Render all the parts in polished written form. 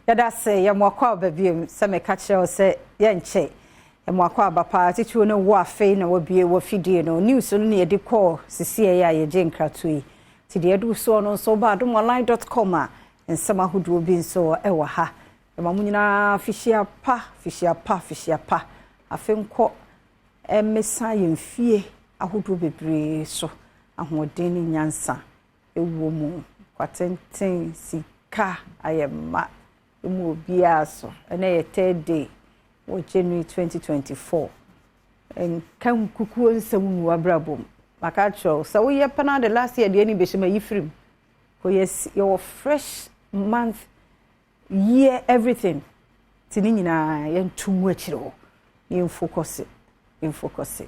Yɛda ase, yɛ mo akɔ aba biom. Sɛ meka kyerɛ wo sɛ yɛnkyɛ, yɛ mo akɔ aba paa. Titiriw no wo afei na wabue w'afidie no. News no ne yɛde kɔɔ sisiɛ yi a yɛgye nkratoɔ yi. Nti deɛ ɛdu soɔ no nso, woba adomonline.com a, nsɛm ahodoɔ bi nso ɛwɔ ha. Yɛma mo nyinaa fihyia pa, fihyia pa, fihyia pa. Afe nkɔ mmesa yɛn fie ahodoɔ bebree so. Ahoɔden ne nyansa ɛwɔ mu. Kwatenten, sika ayɛ mma emu obiara so. Ɛnɛ yɛ third day wɔ January 2024. Nka nkukuo nsɛm mu w'abrabɔ mu. Maka kyerɛ wo sɛ woyɛ pɛ na de last year deɛ ni bɛhyɛ mu, ayi firim. Kɔ yɛwɔ fresh month, year, everything. Nti ne nyinaa yɛnto ngu akyire hɔ na yɛmfocus, yɛmfocus.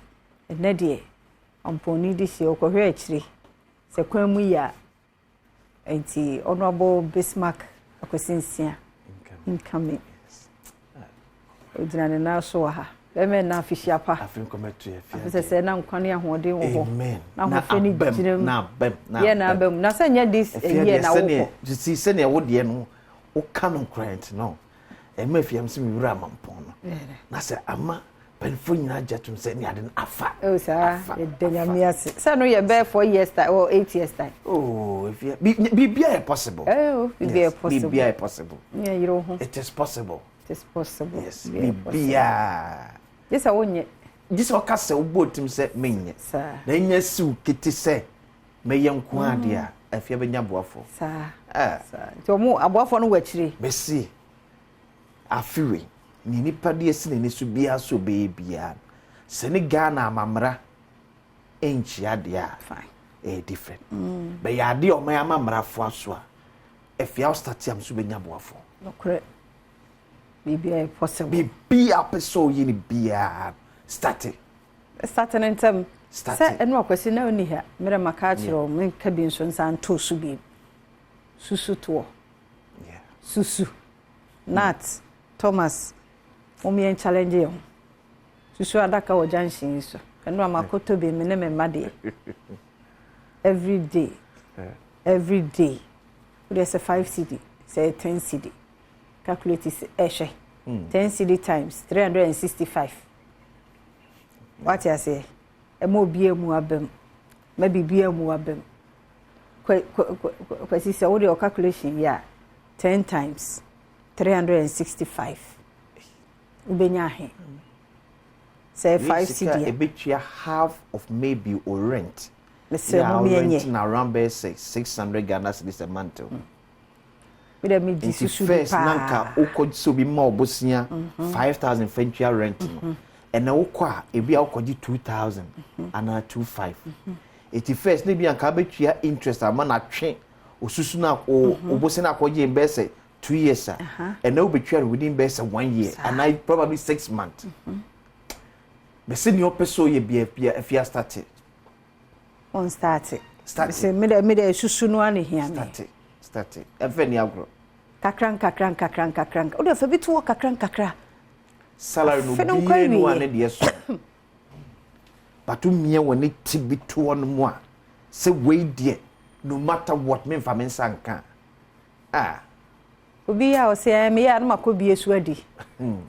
Ɛnɛ deɛ ɔmpɔni de hyia ɔkɔhwɛ akyire sɛ kwan mu yi a, nti Honourable Bismarck Akwasi Nsia incoming, ogyina ne nan so wɔ ha. Bɛmɛ na afihyia pa. Afe nkɔmɛto yɛ fia. Afi sɛ na nkwa ne ahoɔden wɔ hɔ. Amen. Na ahoɔfɛ ne gyina mu. Na abɛm, na yɛ na abɛm na sɛ nyɛ this Efia year deɛ na sɛneɛ wokɔ. Sisi sɛneɛ wo deɛ no woka no nkora nti no ɛma afia m sɛ mewura amampɔn no na sɛ ama mpanimfoɔ nyinaa gye atom sɛ ne ade no afa. Oh saa. Afa, yɛda afa. Nyame ase sɛ no yɛ bɛɛ 4 years time or 8 years time. Oh, efia biribiara yɛ possible. Oh, biribiara Yes, yɛ possible. biribiara yɛ possible. Nyɛ yere wo ho. It is possible. It is possible. Yes. Biribiara yɛ possible. Biribiara. Gye sɛ wonyɛ. Gye sɛ ɔka sɛ wobɔ tim sɛ menyɛ. Saa. Na ɛnya siw kete sɛ mɛyɛ nko adeɛ a, afia bɛnya boafoɔ. Saa. Ah. Saa, nti ɔmo aboafoɔ no wɔ akyire. Bɛsi afewe ne nipa de asi n'ani so biara so ɔbɛyɛ biara no, sɛ ne Ghana amamra nkyia deɛ a, Fine. ɛyɛ different. Bɛyɛ adeɛ a ɔman amamra foa so a, afia wo start am so bɛnya boafoɔ. Nokorɛ, biribiara yɛ possible. Biribiara pɛ sɛ ɔyɛ no biara, start. Start ne ntɛm. Start. Sɛ ɛno Akwasi na ɔni ha mmerɛ maka akyerɛ wo, menka bi nso nsa nto so bi susu toɔ. Susu Nat Thomas, mom yɛn challenge yɛn ho. Susu adaka wɔ junction yi so, ɛno a makɔtɔ bi, me ne me mma deɛ, every day, every day wode sɛ 5 cedi, sɛ ɛyɛ 10 cedi, calculate sɛ ɛhwɛ 10 cedi times 365, wate aseɛ? Ɛma obiara mu aba mu, ma biribiara mu aba mu. Kwasi, sɛ wode ɔ calculation yi a, 10 times 365, wobɛnya ahe? Sɛ 5 Sika cedi a, ɛbɛtua half of maybe o rent. Mesrɛ mo, rent miɛnyɛ. Na around bɛyɛ sɛ 600 Ghana cedis a month o. Mede medi Nti susu bi first na nka paa. wokɔ sɛ obi ma ɔbosea 5000 fa ntua rent no, ɛnɛ wokɔ a, ebi a wokɔgye 2000 anaa 2 5. Eti first na ebi anka wobɛtua interest ama na twe osusu na o obosea na akɔgye bɛyɛ sɛ 2 years a, ɛnɛ wobɛtua no within bɛyɛ sɛ one year anaa probably 6 months. Bɛsɛ nea ɔpɛ sɛ ɔyɛ bia bia, afia start. On start. Start. Sɛ mede susu no ana hia me. Start, start, ɛfɛ ni agorɔ. Kakra nkakra nkakra nkakra nkakra, wode fa bi to hɔ kakra nkakra. Salary no Afe no nkɔ obiara ni wa awieɛ. Ne deɛ so bato mmea wɔ ne ti bi toɔ no mu a, sɛ wei deɛ, no matter what, memfa me nsa nka a. Obi a ɔsɛ ɛɛ meyɛ a na makɔ bie so adi,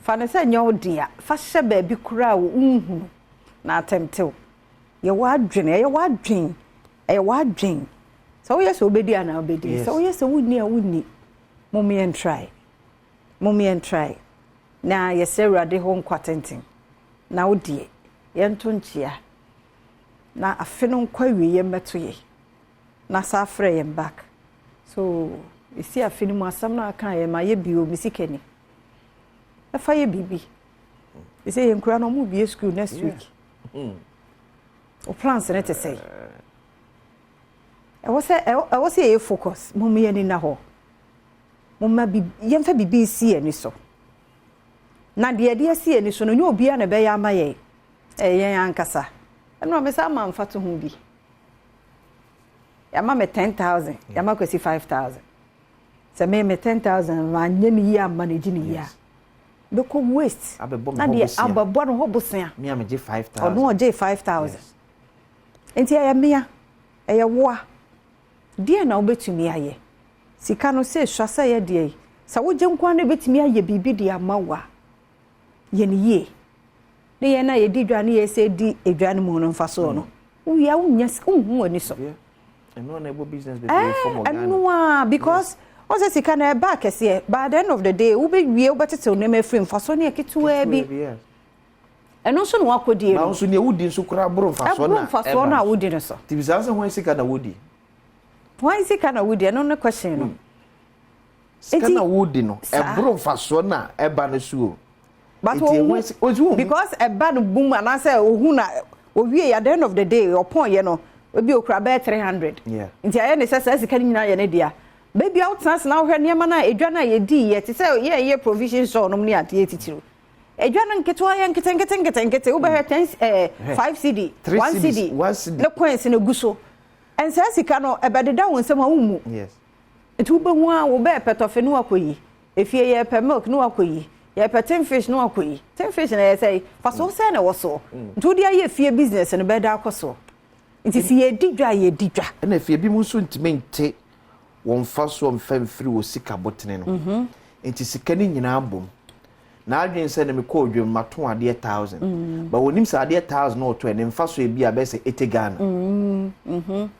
fa ne sɛ nyɛ wo dea, fa hyɛ baabi koraa a wonhunu na atɛmtew. Yɛ w'adwene, ɛyɛ w'adwen, ɛyɛ w'adwen sɛ woyɛ sɛ wobɛdi anaa wobɛdi. Yes. Sɛ woyɛ sɛ wonni a, wonni. Mom yɛn try, mom yɛn try na yɛsɛ Awurade hɔ nkwa tenten na wo deɛ yɛnto nkyea na afe no nkɔ awie, yɛmmɛto yɛ na saa frɛ yɛn back so. Esi afe no mu asɛm no aka yɛ ma yɛ bio, me sika ni, ɛfa yɛ biribi ɛsɛ yɛn nkura no, ɔmo bie school next week. O plans ne te sɛ ɛwɔ sɛ ɛwɔ sɛ yɛyɛ focus. Mo mo yɛ ni na hɔ, mo ma bi yɛmfa biribi nsi yɛn ani so, na deɛ yɛde asi yɛn ani so no, nyɛ obiara na ɛbɛyɛ ama yɛn, ɛyɛ yɛn ankasa. Ɛno a mesa ama mfa to ho bi, yɛama me 10,000, yɛama Kwasi 5000. Sɛ me 10,000 ma nyɛ ne yie amma ne gye ne yie a, bɛkɔ waste. Abɛbɔ me na hɔ deɛ bosea. Abɛbɔ ne hɔ bosea. Me a megye 5000. Ɔno ɔgye 5000. Nti ɛyɛ mmea, ɛyɛ woa deɛ na wobɛtumi ayɛ sika no sɛ esua sɛ yɛ deɛ yi. Sɛ wogye nko ara na ebetumi ayɛ biribi de ama wo a, yɛ no yie. Ne yɛn a yɛdi dwa ne yɛsɛ di edwa no mu no mfasoɔ no, wowie a wonnya sika, wonhu w'ani so. Ɛno na ɛbɔ business bebree fam wɔ Ghana. Ɛno a, because wɔn sɛ sika no ɛba akɛseɛ, but at the end of the day, wobɛwie, wobɛtetew nneɛma afiri mfasoɔ no yɛ ketewaa bi. Ɛno nso na wakɔdie Na no. nso nea wodi nso koraa boro mfasoɔ Ɛboro na mfasoɔ no a wodi no so. Nti bisa sɛ hwan sika na wodi? Hwan sika na wodi? Ɛno ne question no. Sika Enti- na wodi no, Saa. ɛboro mfasoɔ na ɛba no so o. But Nti ohu ɛho esi- ohu. because ɛba no boom anaasɛ ohu na owie, at the end of the day, ɔpɔn yɛ no, ebi okura bɛyɛ 300. Nti ayɛ ne sɛ saa sika no nyinaa yɛ ne dea. Baabi a wotena ase na wohwɛ nneɛma no a edwa no a yɛdii yɛ te sɛ yɛn yɛ provision store nom ne adeɛ titiriw. Edwa no nketewa yɛ nkete nkete nkete nkete, wobɛhwɛ 10, 5 cedi, 3 1 cedis, cedi, 1 cedi. Ne coins no gu so. Ɛnsaa sika no ɛbɛdeda wo nsam a wommu. Nti wobɛhu a wobɛɛ pɛtɔfe ne wakɔyi efie, yɛpɛ milk ne wakɔyi, yɛpɛ tin fish ne wakɔyi. Tin fish na yɛ sɛ fa so sɛ na ɛwɔ soɔ, nti wode ayɛ fie business no bɛda akɔ soɔ. Nti sɛ yɛdi dwa a, yɛdi dwa. Ɛna afei ebi mu nso ntumi nte wɔn mfasoɔ mfa mfiri wɔ sika bɔtene no. Nti sika no nyinaa bom. Na adwene sɛ na mekɔ odwam mato adeɛ 1,000. But wɔnim sɛ adeɛ 1,000 na ɔtɔ ne mfasoɔ ebi a bɛyɛ sɛ 80 Ghana.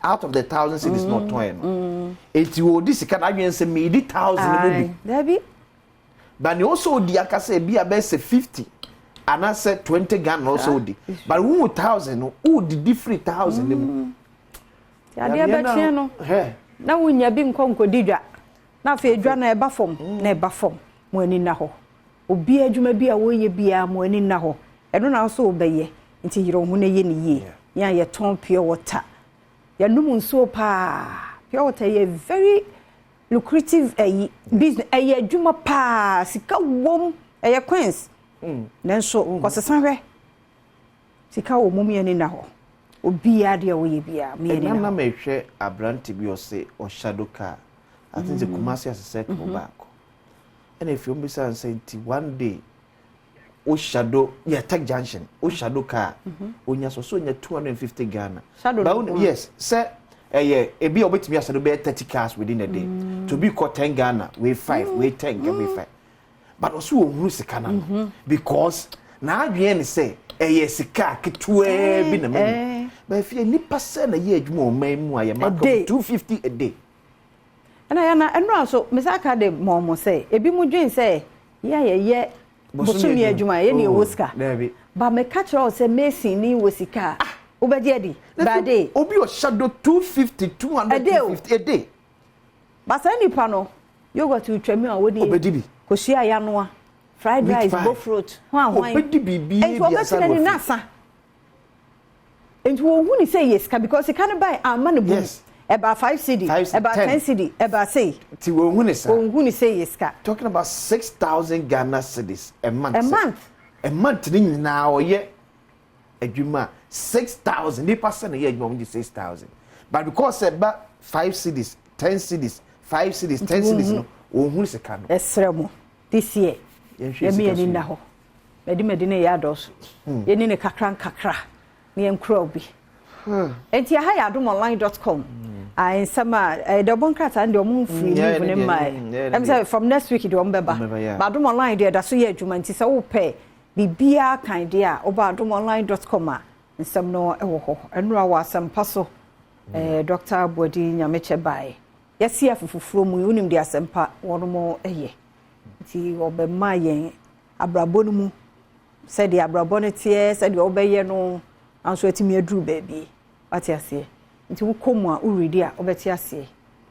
Out of the 1,000 cedis na ɔtɔn yɛ no. Eti wɔdi sika na adwene sɛ meedi 1,000 no mu bi. Aye, dabi. But nea ɔsɛ odi akasa ebi a bɛyɛ sɛ 50 anaasɛ 20 Ghana na ɔsɛ odi. But wo 1,000 no, wodidi firi 1,000 no mu. Nti adeɛ bɛkyeɛ no Hɛ. na wonya bi nkɔ nkɔdi dwa, na afei dwa no ɛba fam na ɛba fam. Mo ani nna hɔ. Obi adwuma bi a wɔyɛ biara, mo ani nna hɔ. Ɛno na nso wobɛyɛ, nti yerɛ wo ho na yɛ ne yie. Yɛn a yɛtɔn pure water, yɛnom nsuo paa. Pure water yɛ very lucrative ɛyi business, ɛyɛ adwuma paa, sika wom, ɛyɛ coins. Nanso kɔsesa hwɛ, sika wɔ mu. Yɛn ani nna hɔ. Obiara deɛ wɔyɛ biara, mo yɛn ani Ɛnam nna na hɔ. Mehwɛ aberante bi, ɔse ɔshadow car. I think sɛ Kumasi asesɛ kɔ baako. Ɛna efi wɔn bisa sɛ nti one day o shadow yɛ Tech Junction, o shadow car, onya so onya 250 Ghana. Shadow But no nko a? Yes, sɛ ɛyɛ ebi a obetumi ashadow bɛyɛ 30 cars within a day. To bi kɔ 10 Ghana, wei 5, wei 10, wei 5. But ɔso ohunu sika na no because n'adwene ne sɛ ɛyɛ sika ketewaa bi na mɛmu. But efie nipa sɛ na yɛ adwuma wɔ ɔman mu a yɛ A maka day. 250 a day. Ɛna yɛn ɛnura so mesa ka de mɔmɔ sɛ ebi mu dwen sɛ yɛ a yɛyɛ bosome adwuma yɛ ne ɛwɔ sika. Dabi. Ba meka kyerɛ wo sɛ mason ni wɔ sika a wobɛgye adi baade. Obi ɔshadow 250, 200, A day o. 250 a day. Ba saa nipa no, yogurt twami a wɔde Obɛdi bi. Kosua yanoa, fried Meat rice, pie. bofrot, ho ahwan. Obɛdi biribi nti bi ansa ɔbɛtena na ne wafi. nasa nti wɔn hu ni sɛ yɛ sika because sika no ba ama no bu. Ɛba 5 cedi, 5, ɛba 10. 10 cedi, ɛba sei. Ti wɔn hu ne saa. Wɔn hu ni sɛ yɛ sika. Talking about 6,000 Ghana cedis a month. A month. A month ne nyinaa ɔyɛ adwuma 6,000. Nipa sɛ na yɛ adwuma wɔn gye 6,000, but because ɛba 5 cedis, 10 cedis, 5 cedis, 10 cedis no, wɔn hu sika no. Ɛsrɛ mo, this year Yɛnhwɛ yɛmi sika yɛn so ni nna yie. hɔ mɛdi mɛdi ne yɛ adɔso, yɛni ne kakra nkakra ne yɛn kura obi. Nti aha yɛ adomonline.com a nsɛm a ɛdɛ ɔbɔ nkrataa no deɛ, ɔmo nfiri leave ne ne deɛ, mmaa yeah, ne ɛm deɛ. Sɛ from next week deɛ ɔmo bɛba. Ɔmo bɛba, yeah. But Adom Online deɛ, ɛda so yɛ adwuma, nti sɛ wopɛ biribiara kan deɛ a, woba adomonline.com a nsɛm no ɛwɔ hɔ. Ɛnora wɔ asɛmpa so, Dr. Abuadi Nyamekyɛ baeɛ, yɛsi afofoforo mu yi, wonim deɛ asɛmpa wɔnom ɛyɛ, nti ɔbɛma yɛn abrabɔ no mu sɛdeɛ abrabɔ no teɛ, sɛdeɛ wobɛyɛ no nanso atumi aduru baabi, wate aseɛ? Nti wokɔ mu a woredi a wobɛte aseɛ.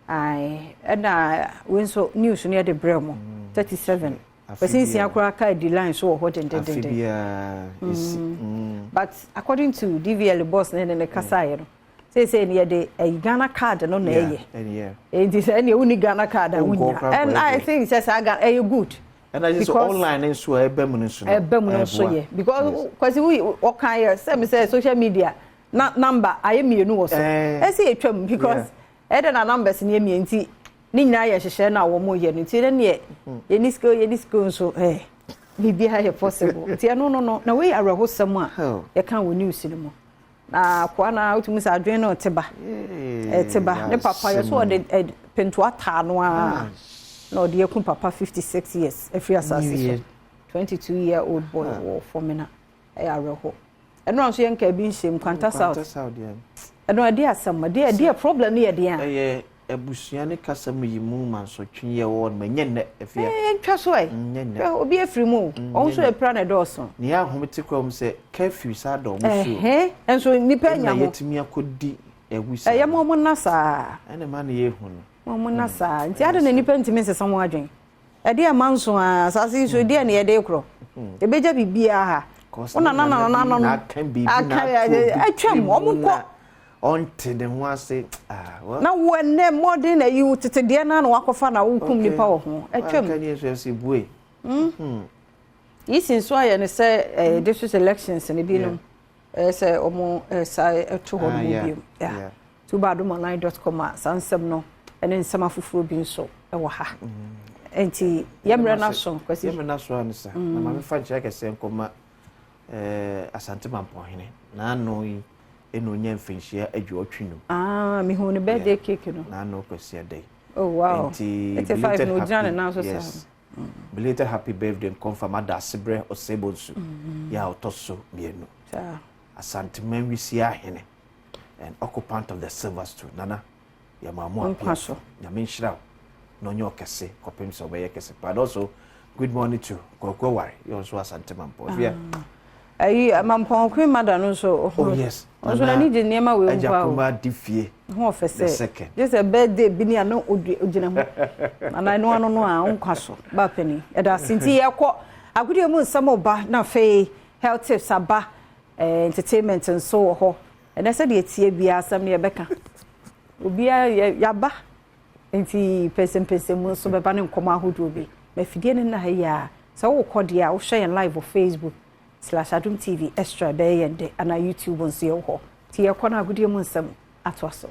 Ae, ɛna wei nso news no yɛde brɛ mu 37 Afe pɛsɛ nsia biara. Koraa kaa di line so wɔ hɔ Afe dendendenden. Biara esi. But according to DVLA boss ne kasaeɛ no, seesei no yɛde ɛyi Ghana Card no na ɛyɛ. Ɛyɛ. Nti sɛ ɛnea wonni Ghana Card a Wonkɔ wonya koraa and nkɔyɛ I hwee. think sɛ saa Ghana ɛyɛ good. Ɛna gye sɛ online nso a ɛbɛ mu no nso no. Ɛbɛ mu no nso Ɛboa. yɛ because kwasi wo ɔkan yɛ sɛ mi sɛ social media na number ayɛ mmienu wɔ so. Ɛsɛ yɛtwam because ɛdɛ na numbers no yɛ mmienu, nti ne nyinaa yɛ nhyehyɛ no a wɔn yɛ no, nti ɛdɛ neɛ yɛni sika nso biribiara yɛ possible. Nti ɛno no na wei yɛ awerɛhosɛm a yɛka wɔ news no mu na akoa na wotumi sɛ adwene no ɛte ba, ɛte ba ne papa yɛ so ɔde pentoa taa no a. Na ɔde aku papa 56 years afiri asase so. 22 year old boy wɔ Fomena. Ɛyɛ awerɛho. Ɛno nso yɛn nka bi nhyɛ mu Kwanta South. Ɛno ɛde asɛm, ɛde problem no yɛ deɛ a. Ɛyɛ abusua ne kasa mu yi mu mansotwe yɛ wɔ no, ɛnyɛ nnɛ, Afia. Ɛɛ, ntwa so ɛ. Nyɛ nnɛ. Obi afiri mu o. Ɔno nso apira na ɛdɔɔso. Nea ahome te kora mu sɛ curfew saa da ɔmo so. Ɛhɛn, nso nipa anya ɛna ho. Yɛtumi akɔdi awu saa. Ɛyɛ mo ɔmo nna saa. Ɛna ma ne yɛhu no. Mo ɔmo nna saa. Nti ade na nipa ntumi nsesa wɔn adwene. Ɛde ɛma nso a asase yi so deɛ ne yɛde korɔ. Ebegya biribiara ha. Cause Wo nana nana nana no. na aka biribi Aka na ato obi atwam, ɔmo tirim kɔ. Na ɔnte ne ho ase, ah, well. Na wo ɛnɛ mmɔden na yi wo tete deɛ na wakɔfa na wokum nipa wɔ ho. Atwam. Aka ne nso ɛsɛ bue. Yisi nso ayɛ ne sɛ district elections ne binom sɛ ɔmo saa ɛto hɔ no mu biom. Tubadomonline.com a saa nsɛm no ɛne nsɛm afoforɔ bi nso ɛwɔ ha. Nti yɛmmerɛ no aso, Kwasi. Yɛmmerɛ no aso a ne sa na maame fa nkyerɛ kɛseɛ nkɔma Asante Mampɔhene n'ano yi ɛna onya mfinhyia 85. Ah, mehu ne birthday cake no. N'ano Kwasi ada yi. Oh wow. Nti 85 belated na ogyina ne happy nan so saa. Yes, belated happy birthday nkɔmfa ma da asebrɛ ɔsɛbɔ nsu yɛ a ɔtɔ so mmienu. Saa. Asanteman Wisia Ahene and occupant of the silver stool, Nana yɛma mo Nkwa apia so. Nyame nhyira wo na ɔnyɛ ɔkɛse kɔpem sɛ ɔbɛyɛ kɛse pa. And also good morning to Kwaku Aware, yɛ nso Asante Mampɔ fia. Ayi Mampɔn Queen Mother no nso. Oh yes. Ɔnso n'ani gye nneɛma wei ho Agya paa o. Kuma di fie. Ho ɔfɛ The sɛ. second. Gye sɛ birthday bi ni a na ogyina ho. Anaa ɛno ano no a nkwa so. Ba panin. Ɛda ase nti yɛkɔ agodie mu nsɛm ɔba na afei health tips aba, entertainment nso wɔ hɔ. Ɛnɛ sɛdeɛ tie biara asɛm no yɛbɛka. Obiara yɛ yaba nti pɛsɛmpɛsɛ mu nso bɛba ne nkɔmɔ ahodoɔ bi. Ma afidie no nna ha yi a sɛ wokɔ deɛ a wohwɛ yɛn live wɔ Facebook/Adom TV Extra, bɛyɛ yɛn de, anaa YouTube nso yɛwɔ hɔ. Nti yɛkɔ no agodie mu nsɛm atoa so.